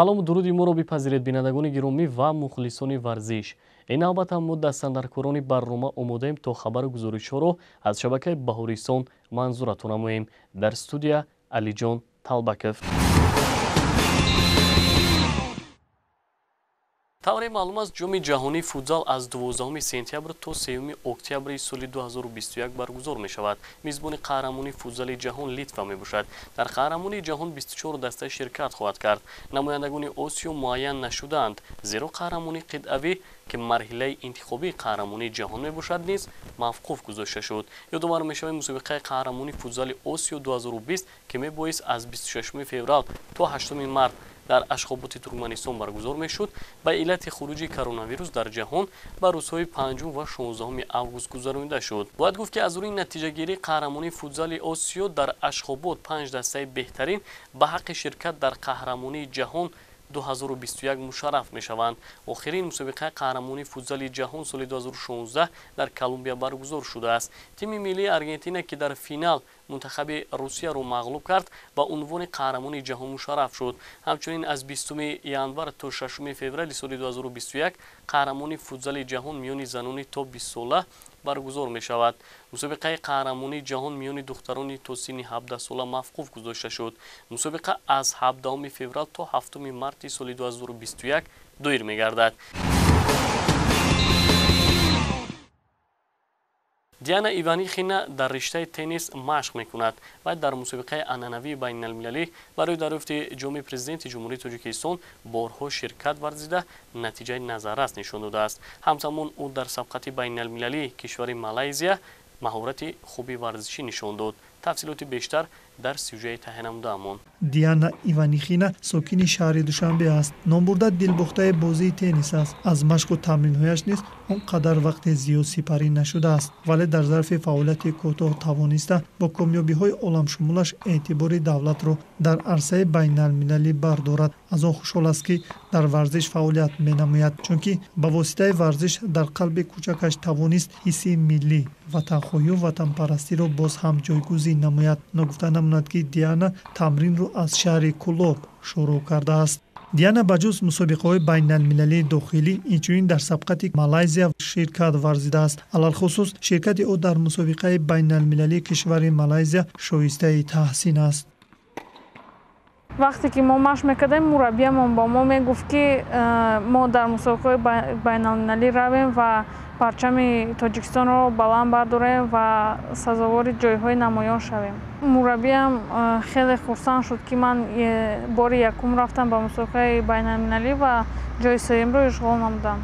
Салому дуруди моро бипазиред, бинандагони гиромӣ ва мухлисони варзиш. Ин навбат ҳам мо дастандаркорони барнома омодаем, то хабару гузоришҳоро аз шабакаи Баҳористон манзуратон намоем. Дар студия Алиҷон Талбаков. Тавре маълум аст, Ҷоми ҷаҳонии футзал аз 12 сентябр то 3 октябри соли 2021 баргузор мешавад. Мизбони қаҳрамонии футзали ҷаҳон Литва мебошад. Дар қаҳрамонии ҷаҳон 24 даста ширкат хоҳад кард. Намояндагони Осиё муайян нашудаанд, зеро қаҳрамонии қитъавӣ, ки марҳилаи интихобии қаҳрамонии ҷаҳон мебошад, низ мавқуф гузошта шуд. Ёдовар мешавем, мусобиқаи қаҳрамонии футзали Осиё 2020, ки мебоист аз 26 феврал то 8 март дар Ашхоботи Туркманистон баргузор мешуд, ба иллати хуруҷи коронавирус дар ҷаҳон ба рӯзҳои 5 ва 16 август гузаронида шуд. Бояд гуфт, ки аз рӯи натиҷагирии қаҳрамонии футзали Осиё дар Ашхобод 5 дастаи беҳтарин ба ҳаққи ширкат дар қаҳрамонии ҷаҳон 2021 мушарраф мешаванд. Охирин мусобиқаи қаҳрамонии футзали ҷаҳон соли 2016 дар Колумбия баргузор шудааст. Тими миллии Аргентина, ки дар финал мунтахаби Русияро мағлуб кард, ба унвони қаҳрамони ҷаҳон мушарраф шуд. Ҳамчунин аз 20 январ то 6 феврали соли 2021 қаҳрамони футзали ҷаҳон миёни занони то 20 сола баргузор мешавад. Мусобиқаи қаҳрамонии ҷаҳон миёни духтарони то синни 17 сола мавқуф гузошта шуд. Мусобиқа аз 17 феврал то 7 марти соли 2021 доир мегардад. Диана Иванихина дар риштаи теннис машқ мекунад ва дар мусобиқаи анъанавии байналмилалӣ барои дарёфти ҷоми президенти Ҷумҳурии Тоҷикистон борҳо ширкат варзида, натиҷаи назаррас нишон додааст. Ҳамзамон ӯ дар сабқати байналмилалии кишвари Малайзия маҳорати хуби варзишӣ нишон дод. Тафсилоти бештар дар сюжаи таҳия-намудаамон. Диана Иванихина сокини шаҳри Душанбе аст. Номбурда дилбохтаи бозии теннис аст. Аз машқу тамринҳояш низ он қадар вақти зиёд сипарӣ нашудааст, вале дар зарфи фаъолияти кӯтоҳ тавониста бо комёбиҳои оламшумулаш эътибори давлатро дар арсаи байналмилалӣ бардорад. Аз он хушҳол аст, ки дар варзиш фаъолият менамояд, чунки ба воситаи варзиш дар қалби кӯчакаш тавонист ҳисси миллӣ, ватанхоҳию ватанпарастиро боз ҳам ҷойгузин намояд. Ногуфта намонад, ки Диана тамринро аз шаҳри Кӯлоб шурӯъ кардааст. Диана ба ҷуз мусобиқаҳои байналмилалии дохилӣ, инчунин дар сабқати Малайзия ширкат варзидааст. Алалхусус ширкати ӯ дар мусобиқаи байналмилалии кишвари Малайзия шоистаи таҳсин аст. Вақте ки мо машқ мекардем, мураббиямон ба мо мегуфт, ки мо дар мусобиқаҳои байналмилалӣ равем ва парчами Тоҷикистонро баланд бардорем ва сазовори ҷойҳои намоён шавем. Мураббиям хеле хурсанд шуд, ки ман бори якум рафтам ба мусобиқаи байналмилалӣ ва ҷои сеюмро ишғол намудам.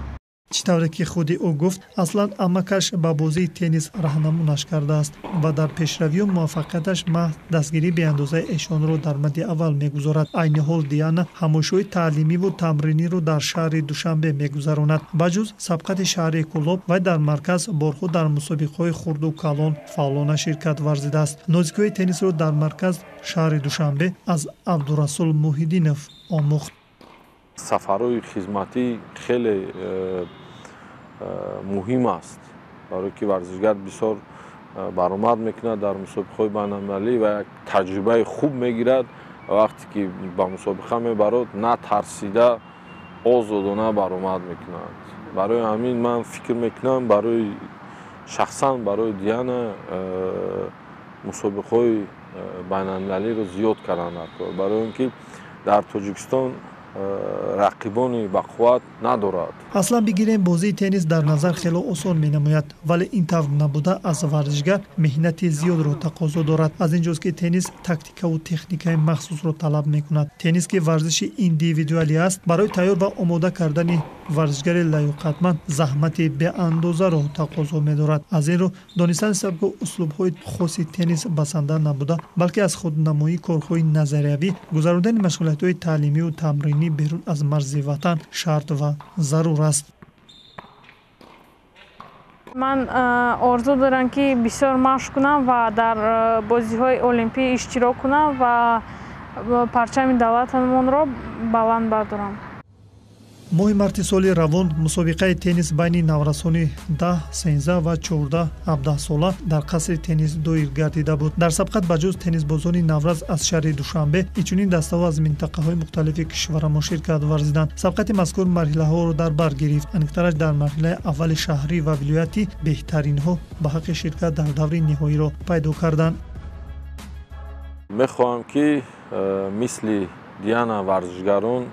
Чӣ тавре ки худи ӯ гуфт, аслан амакаш ба бозии теннис раҳнамунаш кардааст ва дар пешравию муваффақияташ маҳз дастгирии беандозаи эшонро дар мадди аввал мегузорад. Айни ҳол Диана ҳамоишҳои таълимиву тамриниро дар шаҳри Душанбе мегузаронад. Ба ҷуз сабқати шаҳри Кӯлоб, вай дар марказ борҳо дар мусобиқаҳои хурду калон фаъолона ширкат варзидааст. Нозикиҳои теннисро дар марказ шаҳри Душанбе аз Абдурасул Муҳиддинов омӯхт. Сафарҳои хизматӣ хеле муҳим аст, барое ки варзишгар бисёр баромад мекунад дар мусобиқаҳои байналмилалӣ ва як таҷрибаи хуб мегирад. Вақте ки ба мусобиқа мебарод, натарсида озодона баромад мекунад. Барои ҳамин ман фикр мекунам, барои шахсан барои Диана мусобиқаҳои байналмилалиро зиёд кардан дар кор, барои он ки дар Тоҷикистон рақибони бақувват надорад. Аслан бигирем, бозии теннис дар назар хело осон менамояд, вале ин тавр набуда аз варзишгар меҳнати зиёдро тақозо дорад. Аз ин ҷост, ки теннис тактикаву техникаи махсусро талаб мекунад. Теннис, ки варзиши индивидуалӣ аст, барои тайёр ва омода кардани варзишгари лаёқатманд заҳмати беандозаро тақозо медорад. Аз ин рӯ донистани сабку услубҳои хоси теннис басанда набуда, балки аз худнамоии корҳои назариявӣ, гузарондани машғулиятҳои таълимию тамринӣ берун аз марзи ватан шарт ва зарур аст. Ман орзу дорам, ки бисёр машқ кунам ва дар бозиҳои олимпӣ иштирок кунам ва парчами давлатамонро баланд бардорам. Моҳи марти соли равон мусобиқаи теннис байни наврасони 10, 13 ва 14, 17 сола дар қасри теннис доир гардида буд. Дар сабқат ба ҷуз теннисбозони наврас аз шаҳри Душанбе, инчунин дастаҳо аз минтақаҳои мухталифи кишварамон ширкат варзиданд. Сабқати мазкур марҳилаҳоро дар бар гирифт. Аниқтараш дар марҳилаи аввали шаҳрӣ ва вилоятӣ беҳтаринҳо ба ҳаққи ширкат дар даври ниҳоиро пайдо карданд. Мехоҳам ки мисли Диана варзишгарон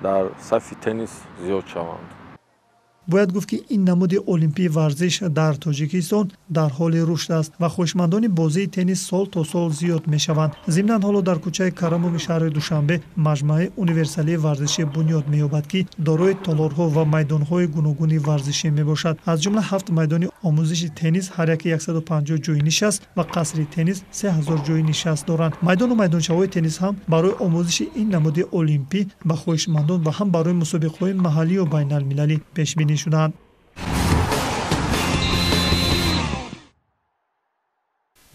дар сафи теннис зиёд шаванд. Бояд гуфт, ки ин намуди олимпии варзиш дар Тоҷикистон дар ҳоли рушд аст ва хоҳишмандони бозии теннис сол то сол зиёд мешаванд. Зимнан ҳоло дар кӯчаи Карамови шаҳри Душанбе маҷмӯаи универсалии варзишӣ бунёд меёбад, ки дорои толорҳо ва майдонҳои гуногуни варзишӣ мебошад. Аз ҷумла 7 майдони омӯзиши теннис ҳар яке 150 ҷойи нишаст ва қасри теннис 3000 ҷойи нишаст доранд. Майдону майдончаҳои теннис ҳам барои омӯзиши ин намуди олимпӣ ба хоҳишмандон ва ҳам барои мусобиқаҳои маҳаллию байналмилалӣ пешбинӣ шуданд.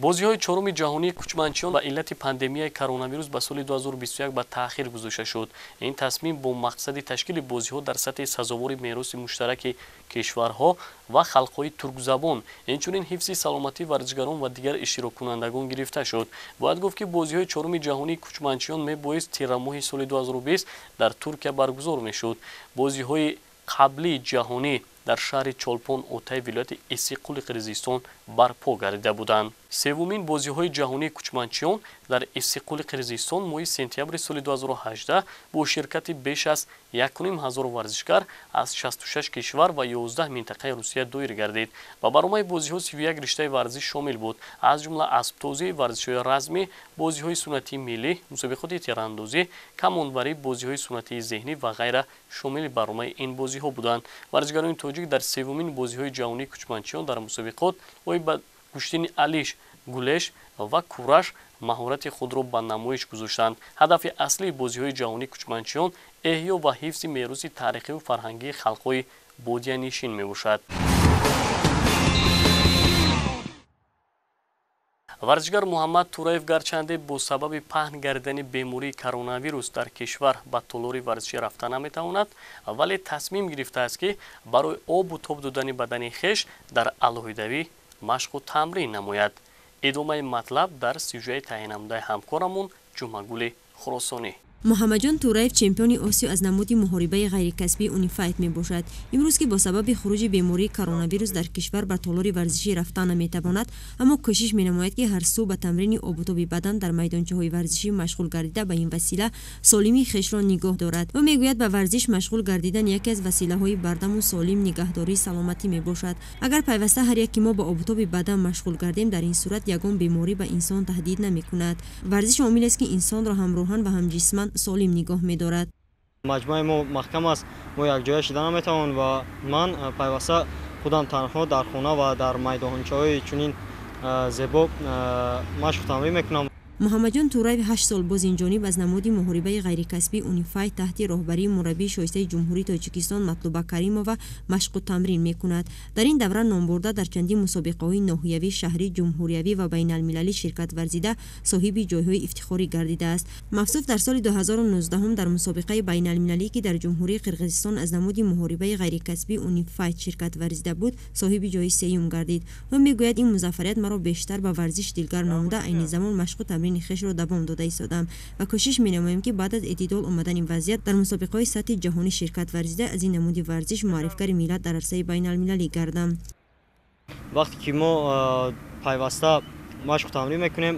Бозиҳои чоруми ҷаҳонии кӯчманчиён ба иллати пандемияи коронавирус ба соли 2021 ба таъхир гузошта шуд. Ин тасмим бо мақсади ташкили бозиҳо дар сатҳи сазовори мероси муштараки кишварҳо ва халқҳои туркзабон, инчунин ҳифзи саломатии варзишгарон ва дигар иштироккунандагон гирифта шуд. Бояд гуфт, ки бозиҳои чоруми ҷаҳонии кӯчманчиён мебоист тирамоҳи соли 2020 дар Туркия баргузор мешуд. Бозиҳои қаблии ҷаҳонӣ дар шаҳри Чолпон Отаи вилояти Иссиқули Қирғизистон барпо гардида буданд. Севумин бозиҳои ҷаҳонии кӯчманчиён дар Иссиқули Қирғизистон моҳи сентябри соли 2018 бо ширкати беш аз 1500 варзишгар аз 66 кишвар ва 11 минтақаи Русия доир гардид. Ба барномаи бозиҳо 31 риштаи варзиш шомил буд, аз ҷумла аспдозӣ, варзишҳои размӣ, бозиҳои суннатии миллӣ, мусобиқоти тирандозӣ, камонварӣ, бозиҳои суннатии зеҳнӣ ва ғайра шомили барномаи ин бозиҳо буданд. Варзишгарони тоҷик дар севумин бозиҳои ҷаҳонии кӯчманчиён дар мусобиқот оид ба гӯштини алиш, гулеш ва кураш маҳорати худро ба намоиш гузоштанд. Ҳадафи аслии бозиҳои ҷаҳонии кӯчманчиён эҳё ва ҳифзи мероси таърихиву фарҳангии халқҳои бодиянишин мебошад. Варзишгар Муҳаммад Тураев гарчанде бо сабаби паҳн гардидани бемории коронавирус дар кишвар ба толори варзишӣ рафта наметавонад, вале тасмим гирифтааст, ки барои обу тоб додани бадани хеш дар алоҳидавӣ машқу тамрин намояд. Идомаи матлаб дар сюжаи таҳиянамудаи ҳамкорамон Ҷумъагули Хуросонӣ. Муҳаммадҷон Тураев чемпиони Осиё аз намуди муҳорибаи ғайрикасбии унифайт мебошад. Имрӯз ки бо сабаби хуруҷи бемории коронавирус дар кишвар ба толори варзишӣ рафта наметавонад, аммо кӯшиш менамояд, ки ҳар субҳ ба тамрини обутоби бадан дар майдончаҳои варзишӣ машғул гардида ба ин васила солимии хешро нигоҳ дорад. Ӯ мегӯяд, ба варзиш машғул гардидан яке аз василаҳои бардаму солим нигаҳдории саломатӣ мебошад. Агар пайваста ҳар яке мо ба обутоби бадан машғул гардем, дар ин сурат ягон беморӣ ба инсон таҳдид намекунад. Варзиш омилест, ки инсонро ҳам рӯҳан ва ҳам ҷисман солим нигоҳ медорад. Маҷмӯаи мо маҳкам аст, мо якҷоя шида наметавонем ва ман пайваста худам танҳо дар хона ва дар майдончаҳои чунин зебо машқу тамрин мекунам. Муҳаммадҷон Тураев 8 сол боз инҷониб аз намуди муҳорибаи ғайрикасбии унифайт таҳти роҳбарии мураббии шоистаи Ҷумҳурии Тоҷикистон Матлуба Каримова машқу тамрин мекунад. Дар ин давра номбурда дар чандин мусобиқаҳои ноҳиявӣ, шаҳрӣ, ҷумҳуриявӣ ва байналмилалӣ ширкат варзида соҳиби ҷойҳои ифтихорӣ гардидааст. Мавсуф дар соли 2019 дар мусобиқаи байналмилалӣ, ки дар Ҷумҳурии Қирғизистон аз намуди муҳорибаи ғайрикасбии унифайт ширкат варзида буд, соҳиби ҷои сеюм гардид. Ӯ мегӯяд, ин музаффарият маро бештар ба варзиш дилгарм намуда, айни замон машқу тамрини хешро давом дода истодам ва кӯшиш менамоем, ки баъд аз эътидол омадани вазъият дар мусобиқаҳои сатҳи ҷаҳонӣ ширкат варзида аз ин намуди варзиш муаррифгари миллат дар арсаи байналмилалӣ гардам. Вақте ки мо пайваста машқу тамрин мекунем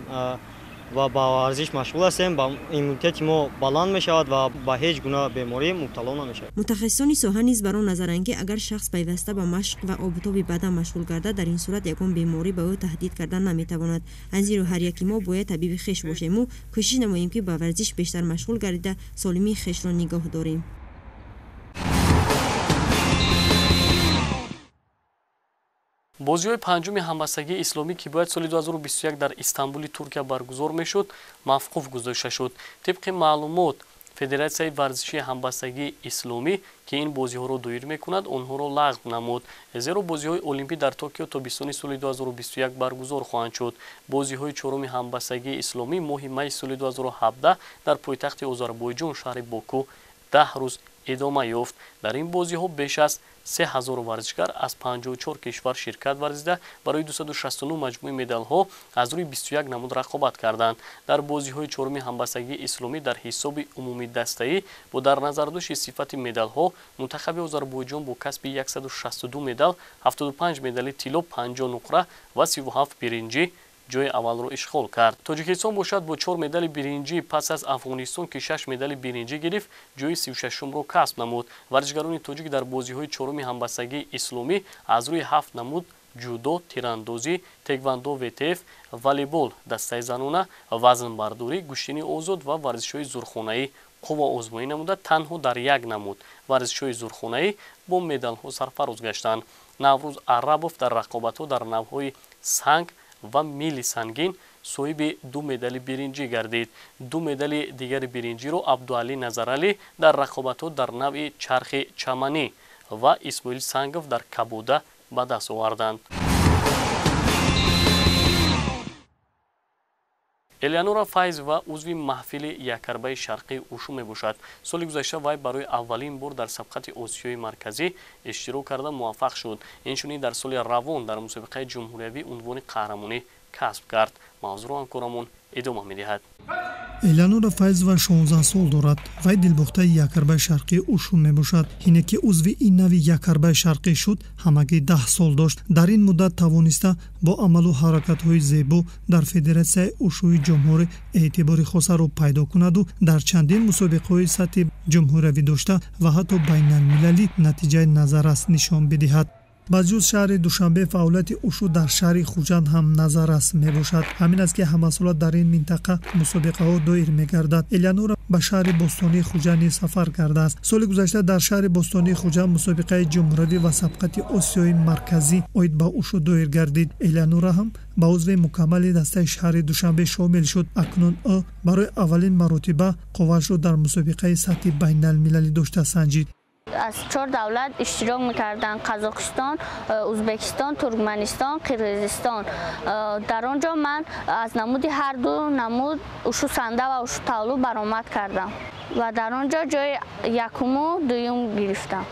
ва ба варзиш машғул ҳастем, ба иммунитети мо баланд мешавад ва ба ҳеҷ гуна беморӣ мубтало намешавад. Мутахассисони соҳа низ бар он назаранд, ки агар шахс пайваста ба машқ ва обутоби бадан машғул гардад, дар ин сурат ягон беморӣ ба ӯ таҳдид карда наметавонад. Аз ин рӯ ҳар яки мо бояд табиби хеш бошему кӯшиш намоем, ки ба варзиш бештар машғул гардида солимии хешро нигоҳ дорем. Бозиҳои панҷуми ҳамбастагии исломӣ, ки бояд соли 2021 дар Истанбули Туркия баргузор мешуд, мавқуф гузошта шуд. Тибқи маълумот, Федератсияи варзишии ҳамбастагии исломӣ, ки ин бозиҳоро доир мекунад, онҳоро лағв намуд, зеро бозиҳои олимпӣ дар Токио тобистони соли 2021 баргузор хоҳанд шуд. Бозиҳои чоруми ҳамбастагии исломӣ моҳи майи соли 2017 дар пойтахти Озарбойҷон, шаҳри Боку, 10 рӯз идома ёфт. Дар ин бозиҳо беш аз 3000 варзишгар аз 54 кишвар ширкат варзида, барои 269 маҷмӯи медалҳо аз рӯи 21 намуд рақобат карданд. Дар бозиҳои чоруми ҳамбастагии исломӣ дар ҳисоби умумии дастаӣ бо дар назардошти сифати медалҳо мунтахаби Озарбойҷон бо касби 162 медал, 75 медали тилло, 50 нуқра ва 37 биринҷӣ ҷои аввалро ишғол кард. Тоҷикистон бошад бо 4 медали биринҷӣ пас аз Афғонистон, ки 6 медали биринҷӣ гирифт, ҷои 36-умро касб намуд. Варзишгарони тоҷик дар бозиҳои чоруми ҳамбастагии исломӣ аз рӯи 7 намуд ҷудо, тирандозӣ, теквандо, ВТФ, волейбол, дастаи занона, вазнбардорӣ, гӯштини озод ва варзишҳои зурхонаӣ қувваозмоӣ намуда, танҳо дар як намуд варзишҳои зурхонаӣ бо медалҳо сарфароз гаштанд. Наврӯз Арабов дар рақобатҳо дар навъҳои санг ва мили сангин соҳиби 2 медали биринҷӣ гардид. 2 медали дигари биринҷиро Абдуалӣ Назаралӣ дар рақобатҳо дар навъи чархи чаманӣ ва Исмоил Сангов дар кабуда ба даст оварданд. Элеонора Файзова узви маҳфили якарбаи шарқии ушу мебошад. Соли гузашта вай барои аввалин бор дар сабқати Осиёи Марказӣ иштирок карда муваффақ шуд. Инчунин дар соли равон дар мусобиқаи ҷумҳуриявӣ унвони қаҳрамонӣ касб кард. Мавзӯъро ҳамкорамон идома медиҳад. Элеонора Файзова 16 сол дорад. Вай дилбохтаи якарбаи шарқии ушу мебошад. Ҳине ки узви ин нави якарбаи шарқӣ шуд, ҳамагӣ 10 сол дошт. Дар ин муддат тавониста бо амалу ҳаракатҳои зебо дар федератсияи ушуи ҷумҳурӣ эътибори хосаро пайдо кунаду дар чандин мусобиқаҳои сатҳи ҷумҳуриявӣ дошта ва ҳатто байналмилалӣ натиҷаи назаррас нишон бидиҳад. Ба ҷуз шаҳри Душанбе фаъолияти ушу дар шаҳри Хуҷанд ҳам назаррас мебошад. Ҳамин аст ки ҳамасола дар ин минтақа мусобиқаҳо доир мегардад. Элеонора ба шаҳри бостонии Хуҷанд низ сафар кардааст. Соли гузашта дар шаҳри бостонии Хуҷанд мусобиқаи ҷумҳуриявӣ ва сабқати Осиёи Марказӣ оид ба ушу доир гардид. Элеонора ҳам ба узви мукаммали дастаи шаҳри Душанбе шомил шуд. Акнун ӯ барои аввалин маротиба қувваашро дар мусобиқаи сатҳи байналмилалӣ дошта санҷид. Аз 4 давлат иштирок мекарданд: Қазоқистон, Ӯзбекистон, Туркманистон, Қирғизистон. Дар он ҷо ман аз намуди ҳар ду намуд ушу санда ва ушу тавлу баромад кардам ва дар он ҷо ҷои якуму дуюм гирифтам.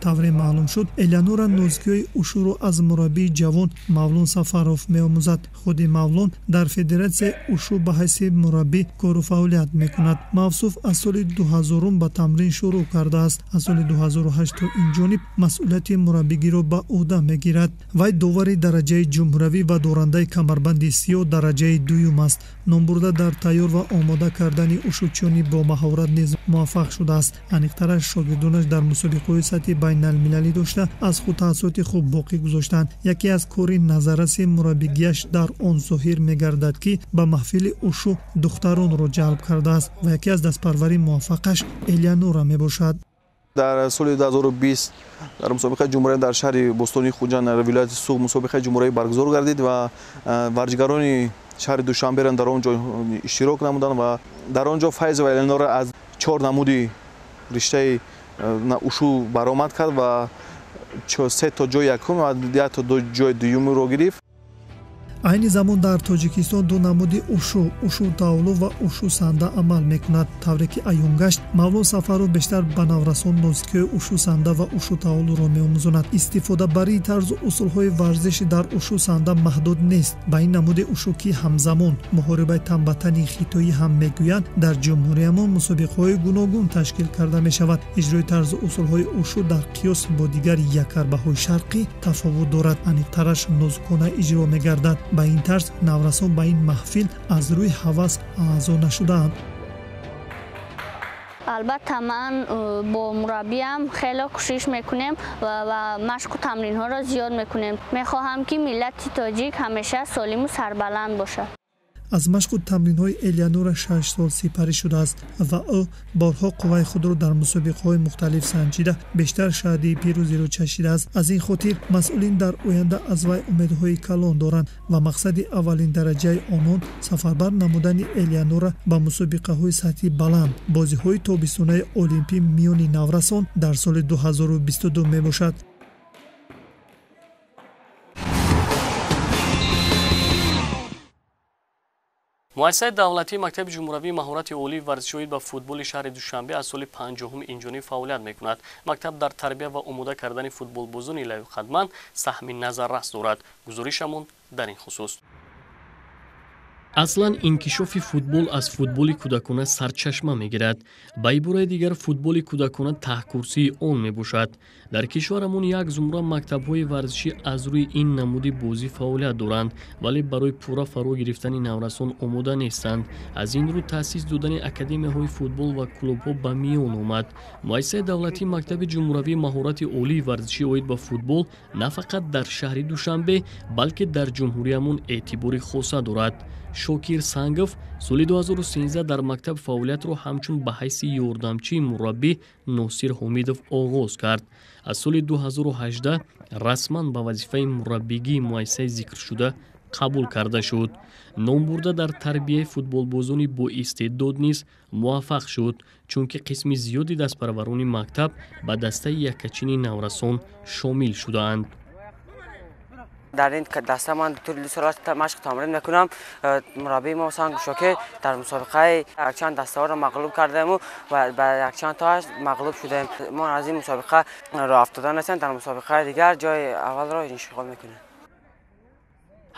Тавре маълум шуд, Элеонора нозикиҳои ушуро аз мураббии ҷавон Мавлон Сафаров меомӯзад. Худи Мавлон дар федератсияи ушу ба ҳайси мураббӣ кору фаъолият мекунад. Мавсуф аз соли 2000 ба тамрин шурӯъ кардааст. Аз соли 2008 то ин ҷониб масъулияти мураббигиро ба ӯҳда мегирад. Вай довари дараҷаи ҷумҳуравӣ ва дорандаи камарбанди сиёҳ дараҷаи дуюм аст. Номбурда дар тайёр ва омода кардани ушучиёни бомаҳорат низ муваффақ шудааст. Аниқтараш шогирдонаш дар мусобиқаҳои сатҳи байналмилалӣ дошта аз худ таассуроти хуб боқӣ гузоштанд. Яке аз кори назарраси мураббигиаш дар он зоҳир мегардад, ки ба маҳфили ушу духтаронро ҷалб кардааст ва яке аз дастпарвари муваффақаш Элеонора мебошад. Дар соли 2020 дар мусобиқаи ҷумҳурия дар шаҳри бостонии Хуҷанд дар вилояти Суғд мусобиқаи ҷумҳуриявӣ баргузор гардид ва варзишгарони шаҳри Душанберо дар он ҷо иштирок намуданд ва дар он ҷо Файзова Элеонора аз 4 намуди риштаи ушу баромад кард ва 3 то ҷои якум ва 1 то ҷои дуюмро гирифт. Айни замон дар Тоҷикистон ду намуди ушу, ушу тавлу ва ушу санда амал мекунад. Тавре ки аён гашт, Мавлон Сафаров бештар ба наврасон нозикиҳои ушу санда ва ушу тавлуро меомӯзонад. Истифодабарии тарзу усулҳои варзиши дар ушу санда маҳдуд нест. Ба ин намуди ушу, ки ҳамзамон муҳорибаи танбатани хитоӣ ҳам мегӯянд, дар ҷумҳуриямон мусобиқаҳои гуногун ташкил карда мешавад. Иҷрои тарзу усулҳои ушу дар қиёс бо дигар якарбаҳои шарқӣ тафовут дорад. Аниқтараш нозукона иҷро мегардад. Ба ин тарз наврасон ба ин маҳфил аз рӯи ҳавас аъзо нашудаанд. Албатта ман бо мураббиям хеле кӯшиш мекунем ва машқу тамринҳоро зиёд мекунем. Мехоҳам, ки миллати тоҷик ҳамеша солиму сарбаланд бошад. Аз машқу тамринҳои Элеонора 6 сол сипарӣ шудааст ва ӯ борҳо қувваи худро дар мусобиқаҳои мухталиф санҷида, бештар шаҳдии пирӯзиро чашидааст. Аз ин хотир масъулин дар оянда аз вай умедҳои калон доранд ва мақсади аввалин дараҷаи онон сафарбар намудани Элеонора ба мусобиқаҳои сатҳи баланд, бозиҳои тобистонаи олимпӣ миёни наврасон дар соли 2022 мебошад. Муассисаи давлатии мактаби ҷумҳуравии маҳорати олии варзишоид ба футболи шаҳри Душанбе аз соли 50 инҷониб фаъолият мекунад. Мактаб дар тарбия ва омода кардани футболбозони лаёқатманд саҳми назаррас дорад. Гузоришамон дар ин хусус. Аслан инкишофи футбол аз футболи кӯдакона сарчашма мегирад. Ба ибораи дигар, футболи кӯдакона таҳкурсии он мебошад. Дар кишварамон як зумра мактабҳои варзишӣ аз рӯи ин намуди бозӣ фаъолият доранд, вале барои пурра фаро гирифтани наврасон омода нестанд. Аз ин рӯ таъсис додани академияҳои футбол ва клубҳо ба миён омад. Муассисаи давлатии мактаби ҷумҳуравии маҳорати олии варзишӣ оид ба футбол на фақат дар шаҳри Душанбе, балки дар ҷумҳуриямон эътибори хоса дорад. Шокир Сангов соли 2013 дар мактаб фаъолиятро ҳамчун ба ҳайси ёрдамчии мураббӣ Носир Ҳомидов оғоз кард. Аз соли 2018 расман ба вазифаи мураббигии муассисаи зикршуда қабул карда шуд. Номбурда дар тарбияи футболбозони боистеъдод низ муваффақ шуд, чунки қисми зиёди дастпарварони мактаб ба дастаи яккачини наврасон шомил шудаанд. Дар ин даста ман тӯли 2 сол машқ тамрин мекунам. Мураббии мо Санг Шокир дар мусобиқаи якчанд дастаҳоро мағлуб кардему ва ба якчанд тоаш мағлуб шудем. Мо аз ин мусобиқа роҳ афтода нестем, дар мусобиқаи дигар ҷои аввалро ишғол мекунем.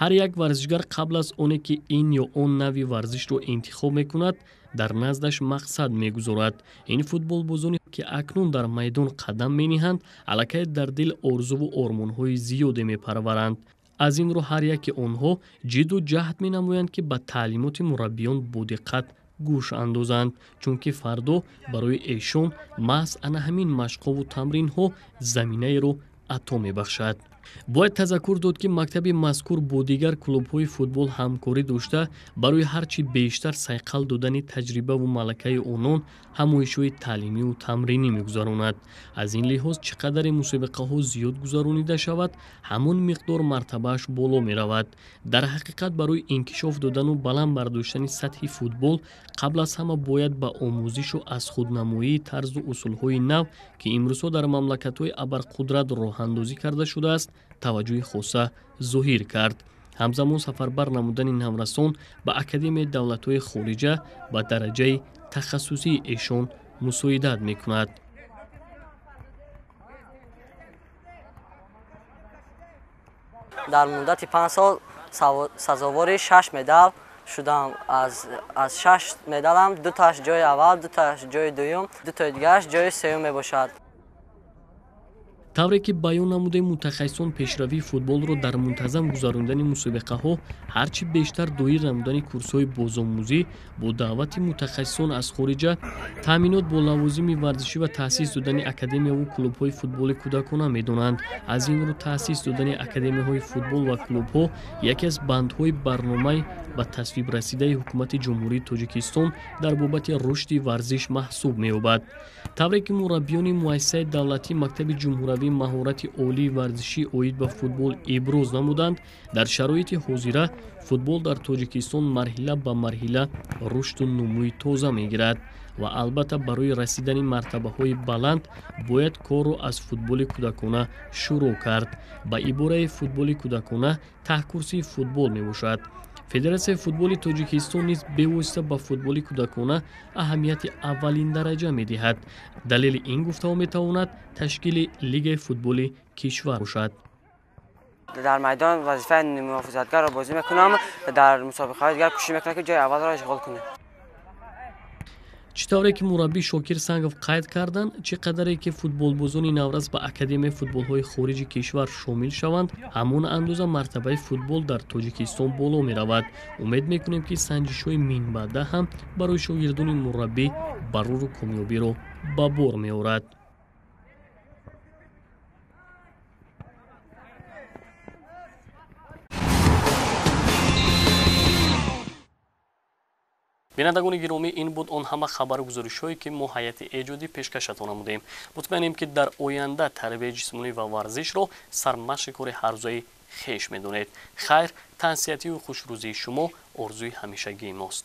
Ҳар як варзишгар қабл аз оне ки ин ё он нави варзишро интихоб мекунад, дар наздаш мақсад мегузорад. Ин футболбозоне ки акнун дар майдон қадам мениҳанд, аллакай дар дил орзуву ормонҳои зиёде мепарваранд. Аз ин рӯ ҳар яке онҳо ҷидду ҷаҳд менамоянд, ки ба таълимоти мураббиён бодиққат гӯш андозанд, чунки фардо барои эшон маҳз ана ҳамин машқҳову тамринҳо заминаеро ато мебахшад. Бояд тазаккур дод, ки мактаби мазкур бо дигар клубҳои футбол ҳамкорӣ дошта, барои ҳарчи бештар сайқал додани таҷрибаву малакаи онон ҳамоишҳои таълимиву тамринӣ мегузаронад. Аз ин лиҳоз чӣ қадаре мусобиқаҳо зиёд гузаронида шавад, ҳамон миқдор мартабааш боло меравад. Дар ҳақиқат барои инкишоф додану баланд бардоштани сатҳи футбол қабл аз ҳама бояд ба омӯзишу аз худнамоии тарзу усулҳои нав, ки имрӯзҳо дар мамлакатҳои абарқудрат роҳандозӣ карда шудааст, таваҷҷӯҳи хоса зоҳир кард. Ҳамзамон сафарбар намудани наврасон ба Академияи давлатҳои хориҷа ба дараҷаи тахассусии эшон мусоидат мекунад. Дар муддати 5 сол сазовори 6 медал шудам. Аз 6 медалам 2 тааш ҷои аввал, 2 тааш ҷои дуюм, 2 тои дигараш ҷои сеюм мебошад. Тавре ки баён намудаи мутахассисон, пешравии футболро дар мунтазам гузарондани мусобиқаҳо, ҳарчи бештар доир намудани курсҳои бозомӯзӣ бо даъвати мутахассисон аз хориҷа, таъминот бо лавозими варзишӣ ва таъсис додани академияву клубҳои футболи кӯдакона медонанд. Аз ин рӯ таъсис додани академияҳои футбол ва клубҳо яке аз бандҳои барномаи ба тасвиб расидаи ҳукумати Ҷумҳурии Тоҷикистон дар бобати рушди варзиш маҳсуб меёбад. Тавре ки мураббиёни муассисаи давлатии мактаби ҷумҳуравии маҳорати олии варзишӣ оид ба футбол иброз намуданд, дар шароити ҳозира футбол дар Тоҷикистон марҳила ба марҳила рушду нумӯи тоза мегирад ва албатта барои расидани мартабаҳои баланд бояд корро аз футболи кӯдакона шурӯъ кард. Ба ибораи футболи кӯдакона таҳкурсии футбол мебошад. Федератсияи футболи Тоҷикистон низ бевосита ба футболи кӯдакона аҳамияти аввалин дараҷа медиҳад. Далели ин гуфтаҳо метавонад ташкили лигаи футболи кишвар бошад. Дар майдон вазифаи муҳофизатгарро бозӣ мекунам, дар мусобиқаҳои дигар кӯшиш мекунам, ки ҷои аввалро ишғол кунам. Чӣ тавре ки мураббӣ Шокир Сангов қайд карданд, чӣ қадаре ки футболбозони наврас ба академияи футболҳои хориҷи кишвар шомил шаванд, ҳамон андоза мартабаи футбол дар Тоҷикистон боло меравад. Умед мекунем, ки санҷишҳои минбаъда ҳам барои шогирдони мураббӣ барору комёбиро ба бор меорад. Бинандагони гиромӣ, ин буд он ҳама хабару гузоришҳое, ки мо ҳайати эҷодӣ пешкашатон намудем. Мутмаъинем, ки дар оянда тарбияи ҷисмонӣ ва варзишро сармашқи кори ҳаррӯзаи хеш медонед. Хайр, тансиҳатию хушрӯзии шумо орзуи ҳамешагии мост.